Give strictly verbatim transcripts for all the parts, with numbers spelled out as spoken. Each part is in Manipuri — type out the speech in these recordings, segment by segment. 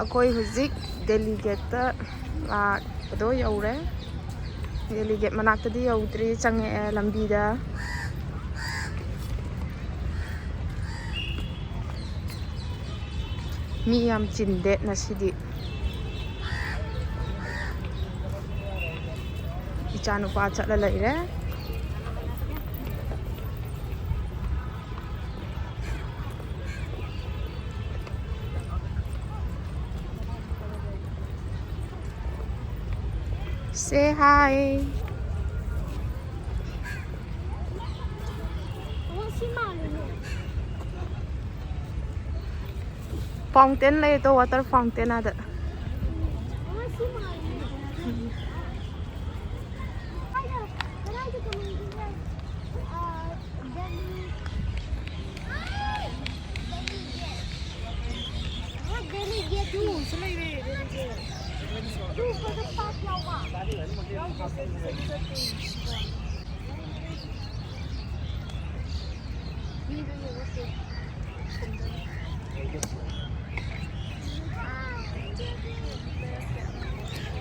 ꯑꯩꯈꯣꯏ ꯍꯧꯖꯤꯛ ꯗꯦꯂꯤ ꯒꯦꯠꯇ ꯂꯥꯛꯄꯗꯣ ꯌꯧꯔꯦ꯫ ꯗꯦꯂꯤ ꯒꯦꯠ ꯃꯅꯥꯛꯇꯗꯤ ꯌꯧꯗ꯭ꯔꯤ, ꯆꯪꯉꯛꯑꯦ ꯂꯝꯕꯤꯗ꯫ ꯃꯤ ꯌꯥꯝ ꯆꯤꯟꯗꯦ ꯉꯁꯤꯗꯤ꯫ ꯏꯆꯥꯅꯨꯄꯥ ꯆꯠꯂ ꯂꯩꯔꯦ꯫ Say hi. Fountain ꯂꯩ ꯑꯗꯣ, water fountain ꯑꯗ꯫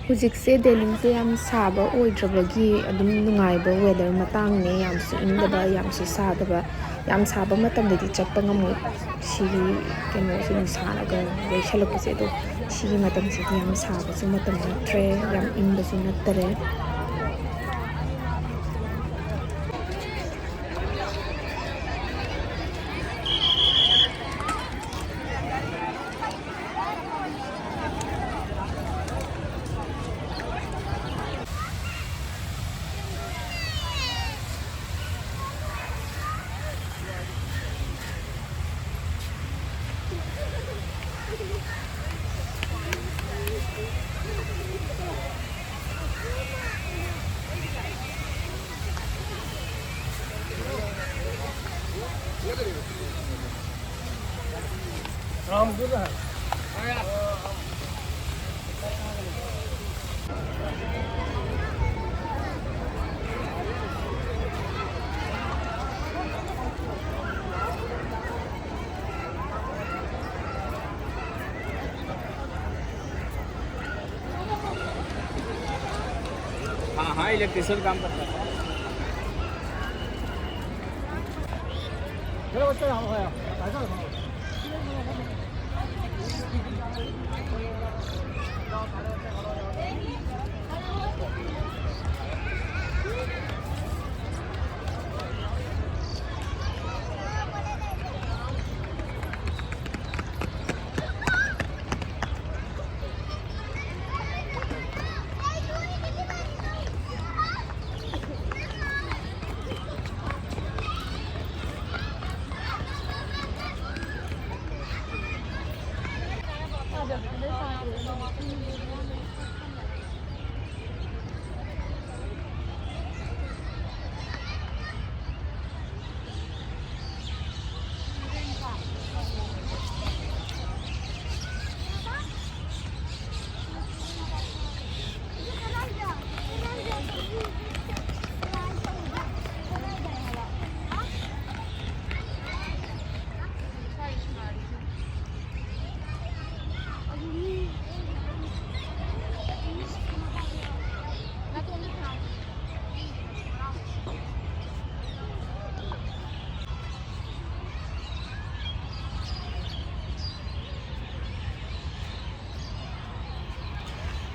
ꯍꯧꯖꯤꯛꯁꯦ ꯗꯦꯜꯂꯤꯁꯦ ꯌꯥꯝ ꯁꯥꯕ ꯑꯣꯏꯗ꯭ꯔꯕꯒꯤ ꯑꯗꯨꯝ ꯅꯨꯡꯉꯥꯏꯕ weather ꯃꯇꯥꯡꯅꯦ꯫ ꯌꯥꯝꯁꯨ ꯏꯪꯗꯕ, ꯌꯥꯝꯁꯨ ꯁꯥꯗꯕ꯫ ꯌꯥꯝ ꯁꯥꯕ ꯃꯇꯝꯗꯗꯤ ꯆꯠꯄ ꯉꯝꯃꯣꯏ꯫ ꯁꯤꯒꯤ ꯀꯩꯅꯣꯁꯦ, ꯅꯨꯡꯁꯥꯅꯒ ꯌꯩꯁꯜꯂꯛꯄꯁꯦ꯫ ꯑꯗꯣ ꯁꯤꯒꯤ ꯃꯇꯝꯁꯤꯗꯤ ꯌꯥꯝ ꯁꯥꯕꯁꯨ ꯃꯇꯝ ꯅꯠꯇ꯭ꯔꯦ, ꯌꯥꯝ ꯏꯪꯕꯁꯨ ꯅꯠꯇꯔꯦ꯫ हाँ, इलेक्ट्रिशियन काम करता है।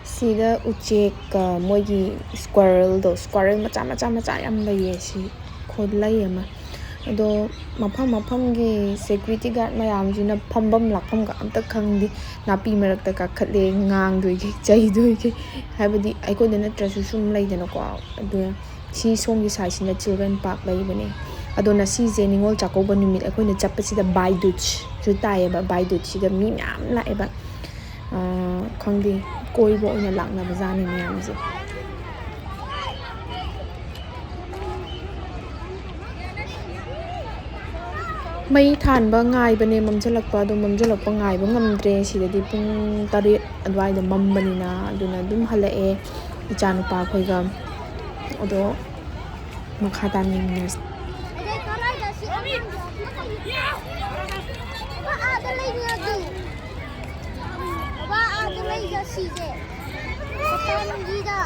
ꯁꯤꯗ ꯎꯆꯦꯛꯀ ꯃꯣꯏꯒꯤ ꯁ꯭ꯀ꯭ꯋꯥꯔꯜꯗꯣ, ꯁ꯭ꯀ꯭ꯋꯥꯔꯜ ꯃꯆꯥ ꯃꯆꯥ ꯃꯆꯥ ꯌꯥꯝ ꯂꯩꯌꯦ ꯁꯤ ꯈꯨꯂꯩ ꯑꯃ꯫ ꯑꯗꯣ ꯃꯐꯝ ꯃꯐꯝꯒꯤ ꯁꯦꯀ꯭ꯌꯨꯔꯤꯇꯤ ꯒꯥꯔꯗ ꯃꯌꯥꯝꯁꯤꯅ ꯐꯝꯐꯝ ꯂꯥꯛꯐꯝꯒ ꯑꯝꯇ ꯈꯪꯗꯦ꯫ ꯅꯥꯄꯤ ꯃꯔꯛꯇ ꯀꯥꯈꯠꯂꯦ, ꯉꯥꯡꯗꯣꯏꯒꯤ, ꯆꯩꯗꯣꯏꯒꯤ꯫ ꯍꯥꯏꯕꯗꯤ ꯑꯩꯈꯣꯏꯗ ꯅꯠꯇ꯭ꯔꯁꯨ ꯁꯨꯝ ꯂꯩꯗꯅꯀꯣ꯫ ꯑꯗꯨꯅ ꯁꯤ ꯁꯣꯝꯒꯤ ꯁꯥꯏꯠꯁꯤꯅ ꯆꯤꯜꯗ꯭ꯔꯦꯟ ꯄꯥꯔꯛ ꯂꯩꯕꯅꯦ꯫ ꯑꯗꯣ ꯉꯁꯤꯁꯦ ꯅꯤꯉꯣꯜ ꯆꯥꯛꯀꯧꯕ ꯅꯨꯃꯤꯠ ꯑꯩꯈꯣꯏꯅ ꯆꯠꯄꯁꯤꯗ ꯚꯥꯏ ꯗꯨꯖꯁꯨ ꯇꯥꯏꯌꯦꯕ꯫ ꯚꯥꯏ ꯗꯨꯖꯁꯤꯗ ꯃꯤ ꯃꯌꯥꯝ ꯂꯥꯛꯑꯦꯕ꯫ ꯑꯥ, ꯈꯪꯗꯦ, ꯀꯣꯏꯕ ꯑꯣꯏꯅ ꯂꯥꯛꯅꯕꯖꯥꯠꯅꯤ ꯃꯌꯥꯝꯁꯦ꯫ ꯃꯩ ꯊꯥꯟꯕ ꯉꯥꯏꯕꯅꯦ, ꯃꯝꯁꯤꯜꯂꯛꯄ꯫ ꯑꯗꯣ ꯃꯝꯁꯤꯜꯂꯛꯄ ꯉꯥꯏꯕ ꯉꯝꯗ꯭ꯔꯦ꯫ ꯁꯤꯗꯗꯤ ꯄꯨꯡ ꯇꯔꯦꯠ ꯑꯗꯨꯋꯥꯏꯗ ꯃꯝꯕꯅꯤꯅ꯫ ꯑꯗꯨꯅ ꯑꯗꯨꯝ ꯍꯜꯂꯛꯑꯦ ꯏꯆꯥꯅꯨꯄꯥ ꯑꯩꯈꯣꯏꯒ꯫ ꯑꯗꯣ ꯃꯈꯥ ꯇꯥꯅ ꯌꯦꯡꯃꯤꯟꯅꯔꯁꯤ꯫ ꯕꯕꯥ, ꯑꯥꯗ ꯂꯩ ꯉꯁꯤꯁꯦ꯫ ꯃꯄꯥꯟꯒꯤꯗ꯫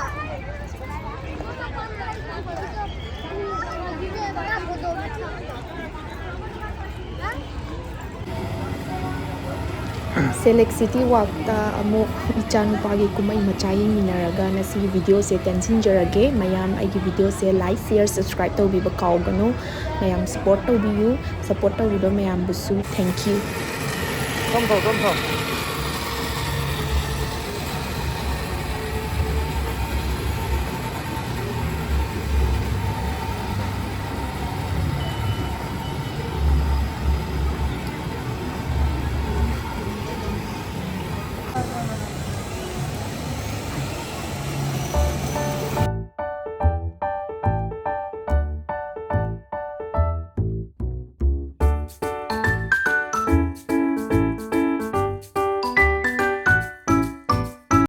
Select City Walkꯇ ꯑꯃꯨꯛ ꯏꯆꯥ ꯅꯨꯄꯥꯒꯤ ꯀꯨꯝꯍꯩ ꯃꯆꯥ ꯌꯦꯡꯃꯤꯟꯅꯔꯒ ꯉꯁꯤꯒꯤ videoꯁꯦ ꯇꯦꯟꯁꯤꯟꯖꯔꯒꯦ꯫ ꯃꯌꯥꯝ ꯑꯩꯒꯤ videoꯁꯦ like, share, subscribe ꯇꯧꯕꯤꯕ ꯀꯥꯎꯒꯅꯨ꯫ ꯃꯌꯥꯝ support ꯇꯧꯕꯤꯌꯨ꯫ Support ꯇꯧꯔꯤꯕ ꯃꯌꯥꯝꯕꯨꯁꯨ thank you꯫ ꯀꯝ ꯊꯥꯎ ꯀꯝ ꯊꯥꯎ